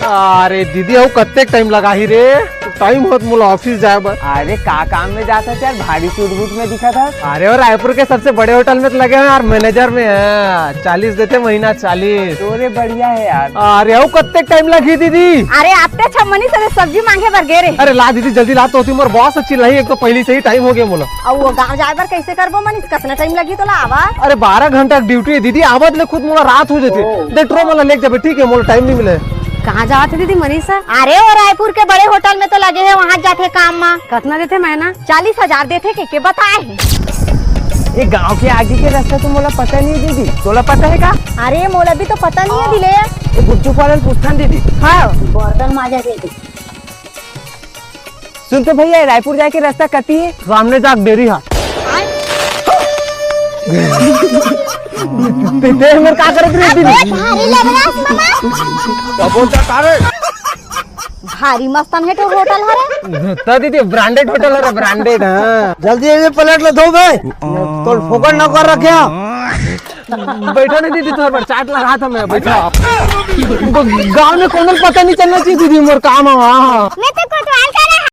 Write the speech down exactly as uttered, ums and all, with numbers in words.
अरे दीदी, अउ कतेक टाइम लगाही रे? टाइम होत मोला ऑफिस जाए बर। अरे का काम में जात हस यार, भारी सूट बूट में दिखत हस। अरे, वो रायपुर के सबसे बड़े होटल में तो लगे हंव यार, मैनेजर में। हाँ, चालीस देथे महीना, चालीस। तोरे बढ़िया हे यार। अरे, अउ कतेक टाइम लगही दीदी? अरे, आते छमनी से सब्जी मांगे बर गे रे। अरे ला दीदी, जल्दी ला, तो मोर बॉस चिल्लाही, एक तो पहिली से ही टाइम हो गया मोला। अउ वो गांव जाए बर कैसे करबो मनीष? कतना टाइम लगही तोला आवा? अरे, बारह घंटा के ड्यूटी हे दीदी, आवत ले खुद मोला रात हो जाथे। ओ। दे टरो मोला लेके जाबे, ठीक हे, मोला टाइम नहीं मिले। कहाँ जावत हे दीदी मनीषा? अरे, वो रायपुर के बड़े होटल में तो लगे हे, वहाँ जाथे काम मा। कतना देथे महीना? चालीस हजार देथे के, के बताए हे। ये गांव के आगे के रास्ता तो मोला पता नहीं हे दीदी, तोला पता हे का? अरे, मोला भी तो पता नहीं हे दिले। ये गुपचुप वाला ल पूछथन दीदी। हाँ। बर्तन माजा दीदी। सुन तो भैया, रायपुर जाए के रास्ता कती हे? सामने जाके डेरी हा। ते, ते हमर का करत रही दीदी? अबे, भारी लग रहा है, मामा। का बोलता का रे? भारी मस्तन हे तो होटल हरे। त दीदी, ब्रांडेड होटल हरे, ब्रांडेड, हाँ। जल्दी ये प्लेट ला धो बे। तोर फोकट नौकर रखे हैं। बैठा नहीं दीदी, तोर पर चाट लगा था मैं, बैठा। गांव में कोनो ल पता नहीं चलना चाहिए दीदी, मोर काम है वहाँ। मैं तो कोटवा